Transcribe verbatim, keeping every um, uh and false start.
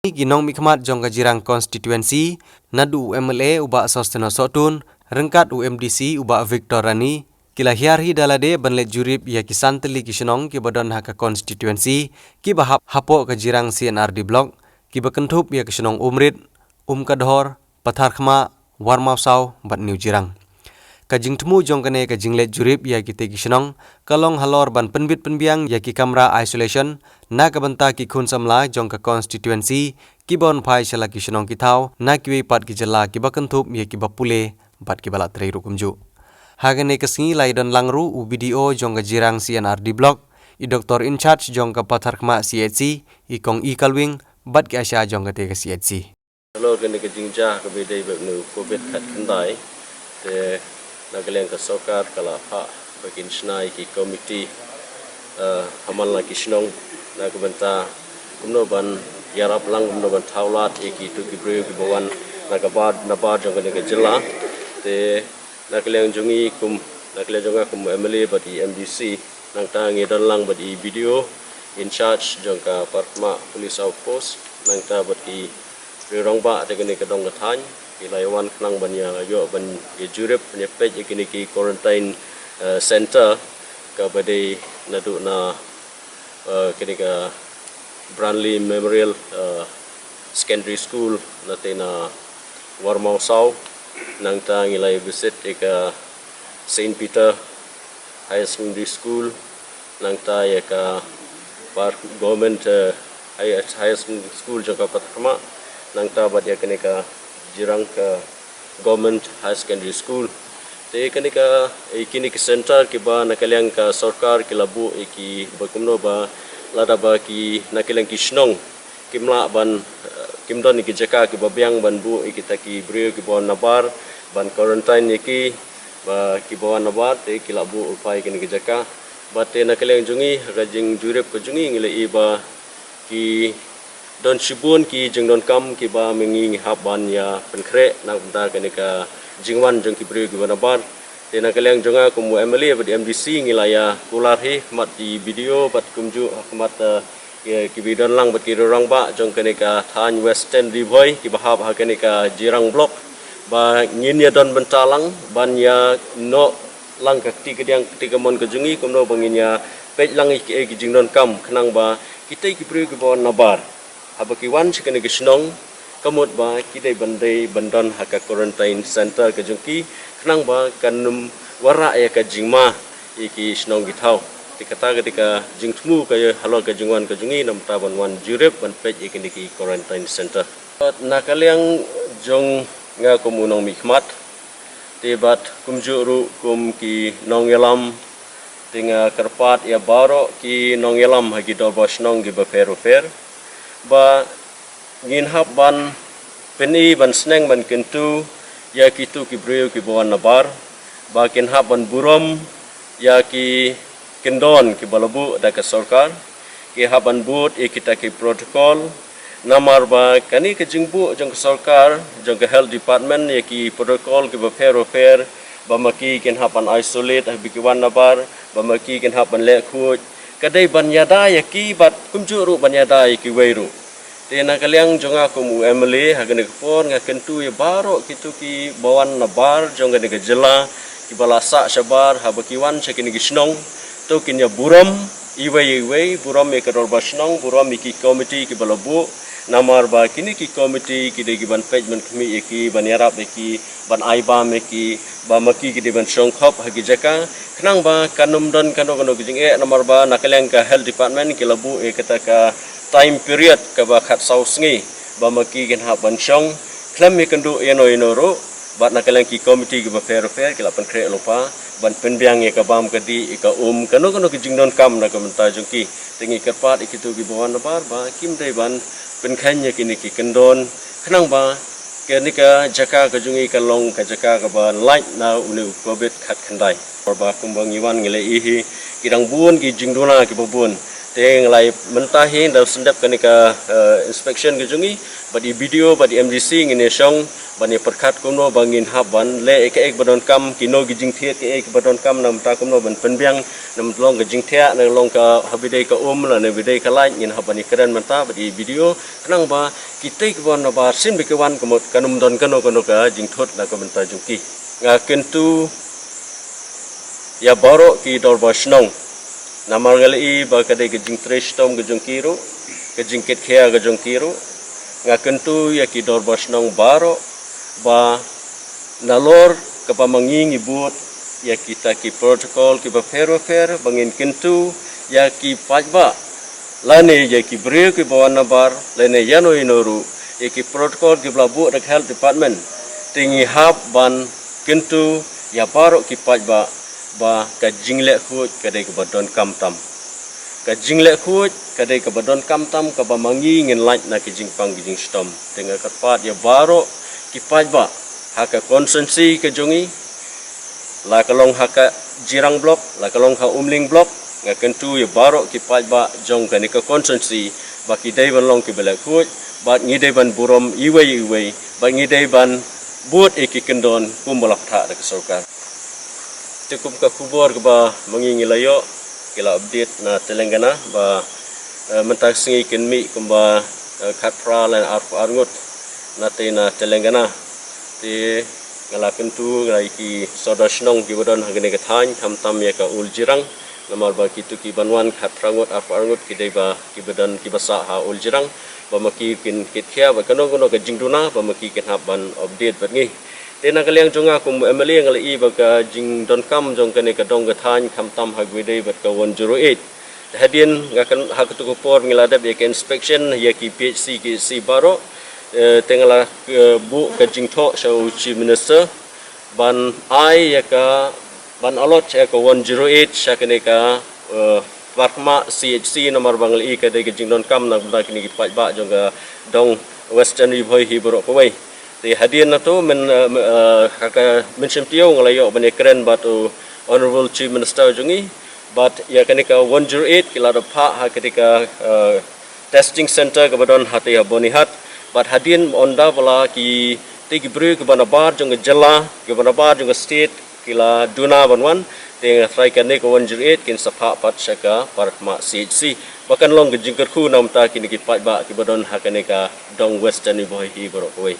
Ki nongmihkhmat jong ka Jirang constituency, naduh u M L A u Bah Sosteno Sohtun, ryngkat u M D C u Bah Victor Rani, ki la hiar hi da lade ban leit jurip ïa ki san tylli ki shnong kiba don ha ka constituency, kiba hap hapoh ka Jirang C and R D block, kiba kynthup ïa ka shnong Umrit, Umkadhor, Patharkhmah, Warmawsaw bad New Jirang. Ka jingthmu jong kane ka jingleit jurip ïa kitei ki shnong ka long halor ban pynbit pynbiang ïa ki kamra isolation na ka bynta ki khun samla jong ka constituency kiba wan phai sha la ki shnong ki thaw na kiwei pat ki jylla kiba kynthup ïa kiba pule bad kiba la trei ruh kumjuh. Ha kane ka sngi la ïadon lang ruh u B D O jong ka Jirang C and R D block, i doktor in charge jong ka Patharkhmah C H C, i Kong E Kalwing, bad ki ASHA jong katei ka C H C. Halor kane ka jingjia kaba dei bad une u COVID khatkhyndai, te na ka liang ka sorkar ka la phah ba kin shna ïa ki komiti, eh, ha man la ki shnong na ka bynta kumno ban ïarap lang, kumno ban thaw lad ïa kitu ki briew kiba wan na ka bar, na bar jong kane ka jylla. Te na ka liang jong ngi kum, na ka liang jong nga kum M L A bad i M D C, nangta ngi don lang bad i B D O in charge jong ka Patharkhmah Police Outpost, nangta bad ki riew rangbah te kane ka dong ka thaiñ, ki la ïa wan khnang ban ïa ïoh ban ïa jurip, ban ïa peit ïa kine ki quarantine, eh, center kaba dei naduh na, eh, kane ka Branly Memorial, eh, Secondary School, na te na Warmawsaw, nangta ngi la ïa visit ïa ka Saint Peter Higher Secondary School, nangta ïa ka Par Government, eh, Higher, Higher Secondary School jong ka Patharkhmah, nangta bad ïa kane ka Jirang ka Government Higher Secondary School. Te kane ka, eh, kine ki center kiba na ka liang ka sorkar ki la buh ïa ki ba kumno ba lada ba ki na ka liang ki shnong kim lah ban, eh, kim don ïa ki jaka kiba biang ban buh ïa kita ki briew kiba wan na bar ban quarantine ïa ki, ba kiba wan na bar te ki la buh u phai kine ki jaka. Bad te na ka liang jong ngi ha ka jingjurip ka jong ngi ngi la ïohi ba ki don shibun ki jingdonkam kiba ma ngi ngi hap ban ïa pynkhreh na ka bynta kane ka jingwan jong ki briew kiba na bar. Te na ka liang jong nga kum u M L A bad i M D C ngi la ïa kular hi khmat i B D O bad kumjuh khmat, eh, ki, kiba don lang bad ki riew rangbah jong kane ka thaiñ Western Ri Bhoi kiba hap ha kane ka Jirang block, ba ngin ïa don bynta lang ban ïa noh lang ka kti kadiang kti kamon ka jong ngi kumno ba ngin ïa peit lang ïa ki, ïa ki jingdonkam khnang ba kitei ki briew kiba wan na bar haba ki wan sha kane ka shnong, ka mut ba ki dei ban dei ban don ha ka quarantine center ka jong ki, khnang ba kan ym wanrah ïa ka jingma ïa ki shnong ki thaw. Te kata ka dei ka jingthmu ka halor ka jingwan ka jong ngi na ka bynta ban wan jurip ban peit ïa kine ki quarantine center. Na ka liang jong nga kum u nongmihkhmat, te bad kumjuh ruh kum ki nongïalam, te nga kyrpad ïa baroh ki nongïalam ha ki dorbar shnong kiba pher bapher ba ngin hap ban pyni ban sneng ban kyntu ïa kitu ki briew kiba wan na bar, ba kin hap ban burom ïa ki kyndon kiba la buh da ka sorkar, ki hap ban bud ïa kita ki protocol. Namar ba kane ka jingbuh jong ka sorkar, jong ka health department, ïa ki protocol kiba pher bapher, ba ma ki kin hap ban isolate haba ki wan na bar, ba ma ki kin hap ban leh khuid, ka dei ban ïada ïa ki bad kumjuh ruh ban ïada ïa kiwei ruh. Te na ka liang jong nga kum u M L A ha kane ka por nga kyntu ïa baroh kitu kiba wan na bar jong kane ka jylla, kiba la sah shabar haba ki wan sha kine ki shnong, to kin ïa burom iwei ïa iwei, burom ïa ka dorbar shnong, burom ïa ki komiti kiba la buh. Namar ba kine ki komiti ki dei ki ban peit ban khmih ïa ki, ban ïarap ïa ki, ban ai bam ïa ki, ba ma ki ki dei ban shong khop ha ki jaka, khnang ba kan ym don kano kano ki jingeh. Namar ba na ka liang ka health department ki la buh ïa kata ka time period kaba khatsaw sngi ba ma ki kin hap ban shong khlem ïakynduh ïano ïano ruh. Bad na ka liang ki komiti kiba pher bapher ki la pynkhreh lypa ban pynbiang ïa ka bam ka dih, ïa ka um, kano kano ki jingdonkam na ka bynta jong ki. Te ngi kyrpad ïa kitu kiba wan na bar ba kim dei ban pynkheiñ ïa kine ki kyndon, khnang ba kane ka jaka ka jong ngi kan long ka jaka kaba lait na une u COVID khatkhyndai. Ba kumba ngi wan ngi la ïohi hi, ki dang bun ki jingduna kiba bun. Te ngi la mynta hi da sdang kane ka, eh, inspection ka jong ngi, bad i BDO bad i MDC ngin ïa shong ban ïa pyrkhat kumno ba ngin hap ban leh ïa kaei ba donkam, kino ki jingthied kaei ba donkam, namar kumno ban pynbiang, namar long ka jingthied, namar long ka haba dei ka um lane ba dei ka light, ngin hap ban ïa kren mynta bad i BDO, khnang ba kitei kiba wan nabar shisien ba ki wan ka mut kan ym don kano kano ka jingthut na ka bynta jong ki. Nga kyntu ïa baroh ki dorbar shnong, namar nga la ïohi ba ka dei ka jingtrei shitom ka jong ki ruh, ka jingkitkhia ka jong ki ruh. Nga kyntu ïa ki dorbar shnong baroh ba nalor kaba ma ngi ngi bud ïa kita ki protocol kiba pher ba pher, ba ngin kyntu ïa ki paidbah lane ïa ki briew kiba wan nabar lane ïano ïano ruh, ïa ki protocol kiba la buh da ka health department. Te ngi hap ban kyntu ïa baroh ki paidbah ba ka jingleh khuid ka dei kaba donkam tam. Ka jingleh khuid ka dei kaba donkam tam, kaba ma ngi ngin lait na ka jingpang ka jingshitom. Te nga kyrpad ïa baroh ki paidbah ha ka constituency ka jong ngi, la ka long ha ka Jirang Block, la ka long ha Umling Block, nga kyntu ïa baroh ki paidbah jong kane ka constituency ba ki dei ban long kiba leh khuid, bad ngi dei ban burom iwei iwei, bad ngi dei ban bud ïa ki kyndon kumba la pynthah da ka sorkar. Te kum ka khubor kaba ma ngi ngi la ïoh, ki la update na Telangana ba, eh, mynta ka sngi kin mih kumba, eh, khatphra lane arphew ar ngut na te na Telangana. Te nga la kyntu nga ïa ki sordar shnong kiba don ha kane ka thaiñ, khamtam ïa ka Old Jirang, namar ba kitu kiban wan khatphra ngut arphew ar ngut ki dei ba kiba don kiba sah ha Old Jirang, ba ma ki kin kitkhia ba kano kano ka jingduna ba ma ki kin hap ban update bad ngi. Te na ka liang jong nga kum MLA nga la ïohi ba ka jingdonkam jong kane ka dong ka thaiñ khamtam ha kaba dei bad ka one zero eight. Te hadien nga kan ha katu ka por ngi la dep ïa ka inspection ïa ki PHC ki C baroh. Eh, te nga la, eh, buh ka jingthoh sha u Chief Minister ban ai ïa ka, ban allot ïa ka one zero eight sha kane ka, eh, Parkma CHC, namar ba nga la ïohi ka dei ka jingdonkam na ka bynta kine ki paidbah jong ka dong Western Ri Bhoi hi baroh kawei. Te hadien na tu men, eh, men, eh, ha ka mynsiem taïew nga la ïoh ban ïa kren bad u Honorable Chief Minister jong ngi, bad ïa kane ka one zero eight ki la dep phah ha kane ka, eh, testing center kaba don ha te ha Bonihat, bad hadien ynda ba la ki, te ki briew kiba nabar jong ka jylla, kiba nabar jong ka state, ki la duna ban wan, te nga tharai kane ka one zero eight kin sa phah pat sha ka Parkma CHC. Ba kan long ka jingkyrkhu na ka bynta kine ki paidbah kiba don ha kane ka dong Western Ri Bhoi hi baroh kawei.